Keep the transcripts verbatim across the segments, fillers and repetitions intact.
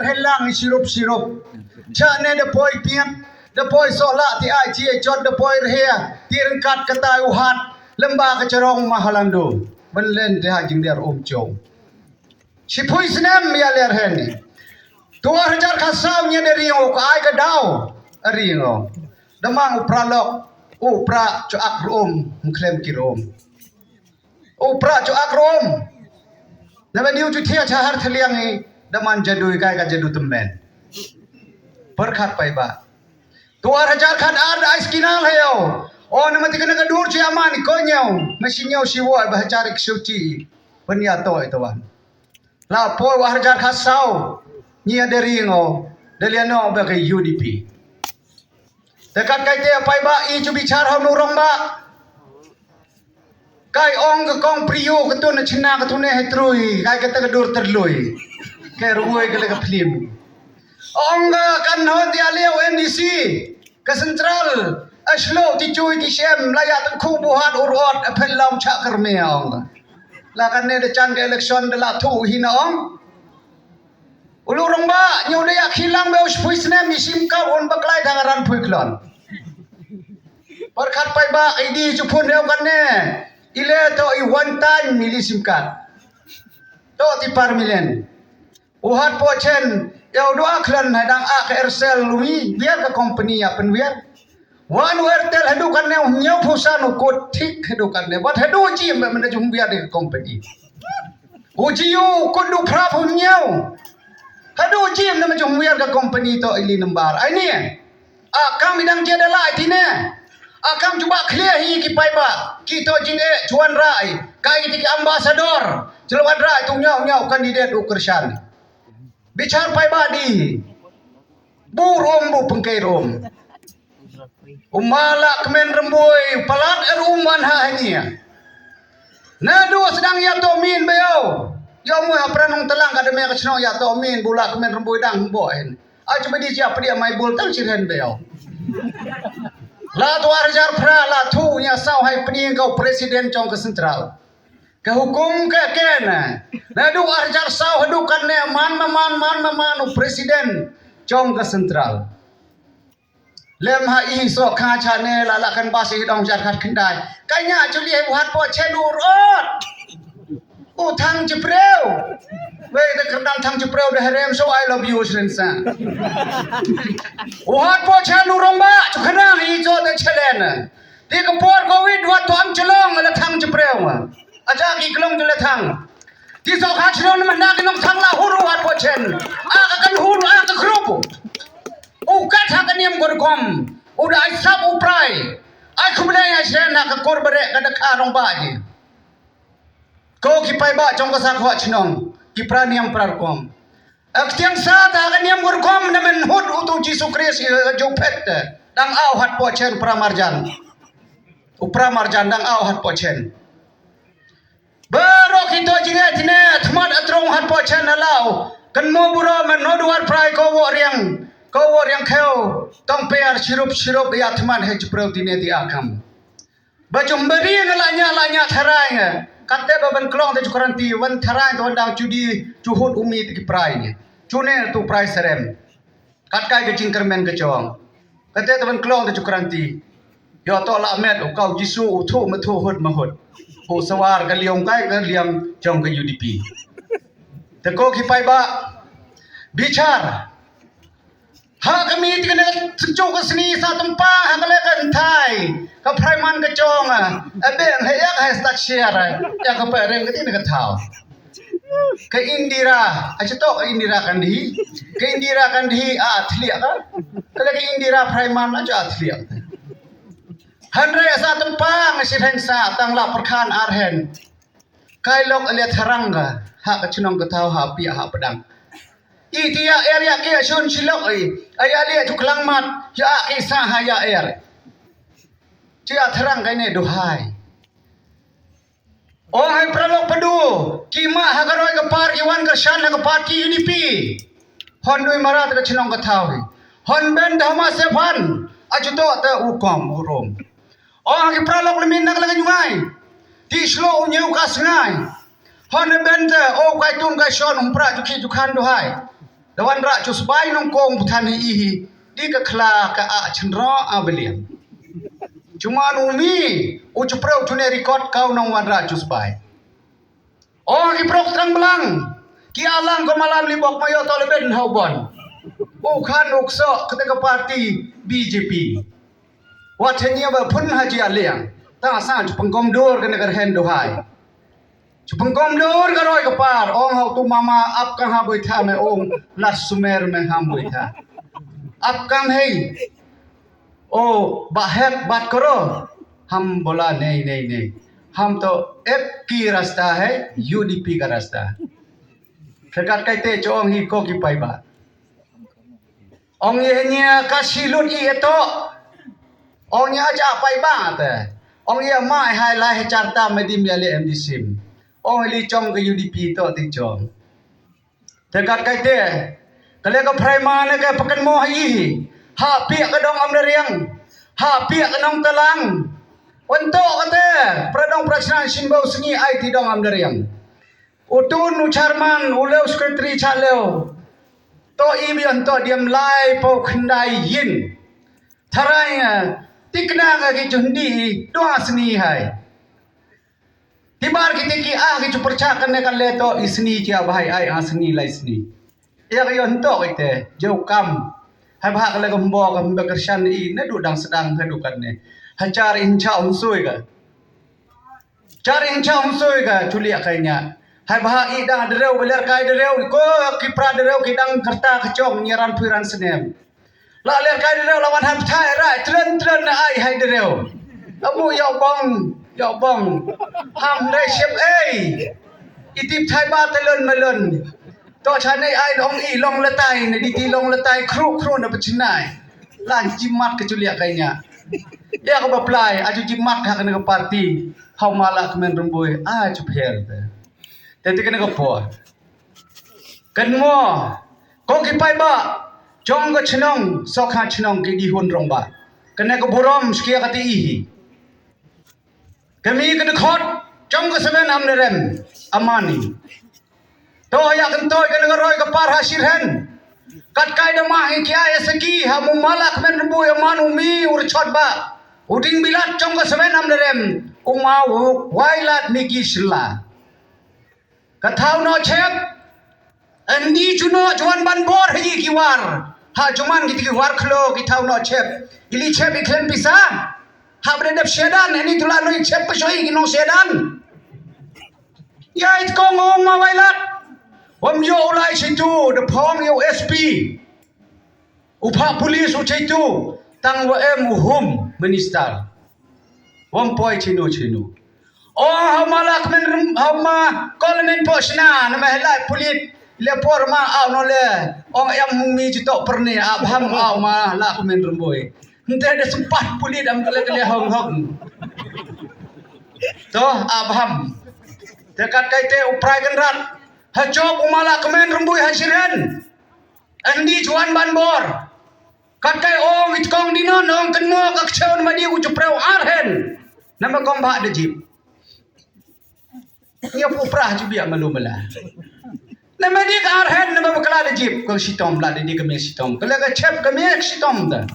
Rhelang i sirup sirup. Cha ne da poi piat, da poi sola ti ai chi e chot da poi rhe, ti rengkat katai u hat, lemba ka charong mahalando. Benlen te ha jing der um chong. Sipui snem ya ler hen. Tua hajar kasau nya da ringo ka ai ka dau. Ringo. Damang upra lok, upra cho ak rum, mklem ki rum. Upra cho ak rum. Na ba diu chu thia cha har thliang i, daman jadu i kai ka jadu temen. Perkhat pai ba. Tua hajar khat ar da ai skinal hayo. O na mati kana ka dur chi aman ko nyau. Masi nyau si wo ba hajar ik suchi. Penya to itu wan. La poi wa hajar khat sau. Nya da ringo. Da liano ba ka U D P. Dekat kai te pai ba i chu bichar hau nu rong ba. Kai ong ka kong priu ka tu na china ka tu ne he trui. Kai ka ta ka dur terlui. Kai ruoi ka le ka phlim. Ong ka kan hon ti aliu N D C. Ka central. Aslo ti chui ti shem la ya tang khu buhat urot a phet lam cha kerme ong. La kan ne da chan ka election da la thu hina ong. Ulu rong ba, nyu da ya khilang be us pui snem isim ka un baklai thang ran pui klon. Perkhat pai ba, i di chu phun reu kan ne. Ile to i one time mili sim card. To ti par milen. U hat po chen, ya u dua klan hai dang a ka Aircel lui, biar ka company ya pen biar. Wan u Airtel hadu kan ne, nyau phusan u kut thik hadu kan ne. Wat hadu chim be mena jum biar di company. U Jio kut du phra phu nyau. Hadu chim na ma jum biar ka company to ili number. Ai ni. A kam idang je da lai ti ne. A kam chuba clear hi ki pai ba. Ki to jing e chuan rai. Kai ti ki ambassador. Chuan rai tu nyau nyau candidate u kershan. Bichar pai ba di. Bu rom bu pengkai rom. Umala kemen rembui palat er uman ha hanya. Na dua sedang ya to min beo. Ya mu ha pranung telang ka deme ka chnong ya to min bula kemen rembui dang bo hen. A cuba di cia pedi amai bul tang chiren beo. La tu arjar pra la tu nya sau hai pedi kau presiden cong ke central. Ka hukum ka ken. Na du arjar sau hadu kan ne man ma man man ma man u presiden cong ka central. Lem ha i so kha cha ne la la kan bas i dong jar khat khyndai. Ka nya chu li hai buhat po chen u rot. U thang chi preu. Wei da kerdal thang chi preu da herem so I love you sren sa. U hat po chen u rong ba chu khana i so da chelen. Ti ka por covid wa to am chelong la thang chi preu. Aja ki klong tu la thang. Ti so kha chnon ma na ki nong thang la huru hat po chen. A ka kan huru a ka group. U ka tha ka niam gor gom. U da ai sap u prai. Ai khum dai ai sen na ka kor bare ka da kha rong ba ji. Ko ki pai ba chong ka sa khwa chnong. Ki pra niam pra kom. Ak tiang sa ta ka niam gor gom na men hut u tu Jisu Krist i ju phet. Dang au hat po chen pra marjan. U pra marjan dang au hat po chen. Baro kito jinge tine thmat atrong hat po chen alau. Kan mo buro men no duar prai ko wo riang. Ko wo riang kheo. Tong pear sirup sirup ya thmat he chupreu tine ti akam. Ba chum bari na la nya la nya tharai nge. Kate ba ban klong te chukranti wan tharai to dang chudi chuhut umi ti prai nge. Chune tu prai serem. Kat kai ka jingkermen ka chong. Kate taban klong ta chukranti. Yo to la met u kau Jisu u thu ma thu hut ma hut. U sawar ka liang kai ka liang chong ka U D P. Te ko ki pai ba. Bichar. Ha ka mi ti ka ne chu ka sni sa tum pa ha ka le ka thai. Ka prai man ka chong a. A be he ya ka he stak share. Ya ka pa reng ka ti ne ka thau. Ka Indira, a chi to ka Indira Gandhi. Ka Indira Gandhi a thliak ka. Ka le ka Indira Praiman a cha thliak. Hanre sa tang pang si hen sa tang la perkhan arhen. Kai lok a le tharang ka. Ha ka chnong ka thau ha pi ha padang. I ti ya er ya ke shun chi lok i. A ya le tu klang mat. Ya ke sa ha ya er. Chi a tharang ka ne du hai. Ong hai pralok padu, ki ma ha ka roi ka par, ki wan ka shan ha ka par ki U D P. Hon dui marat ka chnong ka thau hi. Hon ben da ma se phan, a chu to ta u kom u rom. Ong hai pralok le min nak la ka nyungai. Ti shlo u nyeu ka sngai. Hon ben ta o kai tun ka shon um pra chu ki chu khan du hai. Da wanrah chusbai nongkong pthan hi ihi. Di ka khla ka a chenro a beliang. Cuma numi u chupreu chune record kau nong wanrah chusbai. Oh, ki prok trang belang. Ki alang ko malam libok mayo to leben hau bon. U khan ukso kete ka parti B J P. Wat hanya ba phun haji aliang. Ta sa chu pengkom dur kene kerhen duhai. Chu pengkom dur ka roi ka par. Ong hau tu mama ap ka ha boi tha me ong. Lat sumer me ham boi tha. Ap kam hei. O, bahek bat koro. Ham bola nei nei nei. Ham to ek ki rasta hai, U D P ka rasta. Kekat kaite cho ong hi ko ki pai ba. Ong ye nya ka silut i eto. Ong ye aja pai ba te. Ong ye mai hai lai he charta me dim ya le M D sim. Ong li chong ke U D P to ti chong. Tekat kaite. Kale ka prima ne ka pakan mo hi. Ha pia ka dong am riang. Ha pia ka nong talang. Wanto kate. Pradong prachna simbau sengi ai ti dong am riang. Utun u chairman u leu secretary cha leu. To i bian to diam lai po khendai yin. Tharai tikna ka ki jundi dua seni hai. Tibar ki tiki ah ki chu percha kan ne kan le to isni ki abhai ai asni lai sni. Ya ka yon to ite jeu kam. Hai bha ka le ka mbo ka mbe kershan i ne du dang sedang hai du kan ne. Hajar incha unsui ka. Char incha unsui ka chulia kai nya. Hai bha i dang dereu beler kai dereu ko ki pra dereu ki dang kerta kechong nyeran puiran senem. La ler kai dereu lawan han thai ra tren tren na ai hai dereu. Amu yo bong yo bong. Ham dai sep ei. Itip thai ba telon melon. To chane ai long i long letai ne diti long letai kru kru na pechinai. Lan jimat ke chulia kai nya. Ya ka baplai aju jimat hak ne ka parti. Hau mala kemen rembui aju pher te. Te te kene ka por. Kan mo ko ki pai ba chong ka chnong sok ha chnong ki di hun rong ba. Kene ka burom skia ka ti ihi. Kami kene khot chong ka seven am ne rem amani. To ya kan to kene ka roi ka par ha shirhen. Kat kai da ma hi kia ya saki ha mu malak men bu ya manu mi ur chot ba. Uding bilat chong ka seven am ne rem. Uma wailat mi ki shla. Ka thau no chep. Andi chuno chuan ban bor hi ki war. Ha chuman ki ki war khlo ki thau no chep. Ili chep i khlem pisa. Ha bre dep sedan ani tula no chep pa soi ki no sedan. Ya it ko ngong ma wailat. Wam yo ulai situ de phong yo S P. Upha police u chitu tang wa em u home minister. Wam poi chinu chinu. O hau ma lak men rum hau ma kol men po sna na ma helai pulit le por ma au no le ong em hung mi chito perni ab ham au ma lak men rum boy. Nte de sempat pulit am kele kele hong hong. To ab ham. Te kat kai te uprai kan rat. Ha chop u ma lak men rum boy ha shiren. Andi chuan ban bor. Kat kai ong it kong dino nong kan mo ka kcheun ma di u chupreu arhen. Nama kong ba de jip. Ngiap uprah ju biak malu mala. Nama dik arhen nama bakla de jip kong sitom la de dik kami sitom. Kala ka chep kami sitom ta.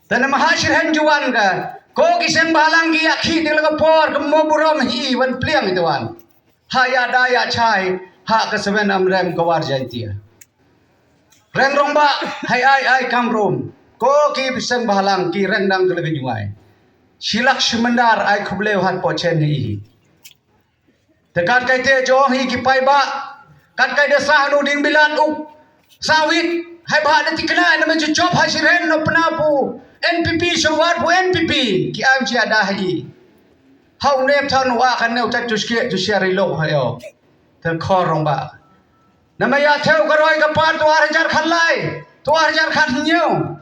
Ta nama hashir hen juan ka. Ko kiseng balang ki akhi de la ka por ka mo burom hi wan pliang ituan. Ha ya da ya chai ha ka seven am rem ka war jaitia. Ren rong ba hai ai ai kam rom. Ko ki biseng balang ki reng dang ka la ka juai. Silak simandar ai khubleu hat po chen ni. Te kat kai te jo hi ki pai ba. Kat kai de sa nu ding bilan u. Sa wit hai ba de tikna na me chu chop ha shiren no pna pu. N P P shawar pu N P P ki am chia da hi. Hau nep than wa kan neu tat chu ske chu sia ri lo ha yo. Te khor rong ba. Na me ya theu ka roi ka par tu ar hajar khan lai. Tu ar hajar khan nyu.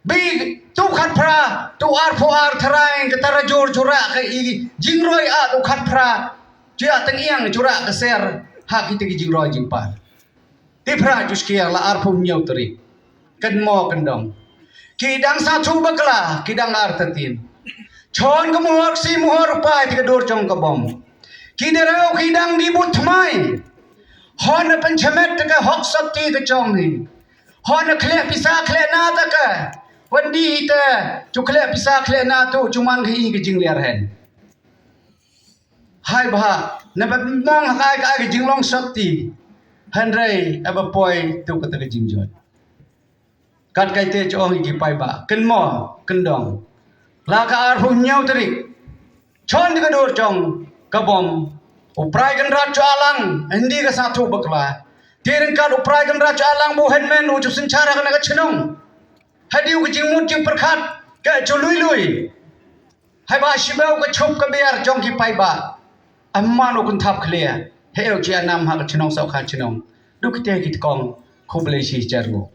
Bi tu khat phra tu ar pho ar tharai ka tara jor jura ka i jingroi a tu khat phra. Chia teng iang jura ka ser ha ki te ki jingroi jingpar. Ti phra ju skia la ar pho nyau tari. Kan mo kan dong. Ki dang sa thu bakla ki dang ar tatin. Chon ka muhor si muhor pai ti ka dur chong ka bom. Ki derau ki dang di but mai. Hon na pynchemet te ka hok sot ti ka jong hi. Hon na khleh pisa khleh na te ka. Wan di te chu khleh pisa khleh na tu chu man hi ka jingliar hen. Hai ba na ba mong ha kai ka jinglong sot ti. Hynrei aba poi tu ka te ka jingjot. Kat kai te chong ki pai ba kin mo kin dong. La ka ar hum nyau tarik. Chon di ka dur chong ka bom. U prai kan rat cho alang hindi ka sa thu bakla. Tirin kat u prai kan rat cho alang bu headman u chu sin chara ka na ka chinong. Hadi u ka jingmut jing perkhat ka chu lui lui. Hai ba shibeu ka chup ka biar chong ki pai ba. Amman u kun thap clear. He u chi anam ha ka chinong sau kha chinong. Duk te ki kong khublei shi chergo.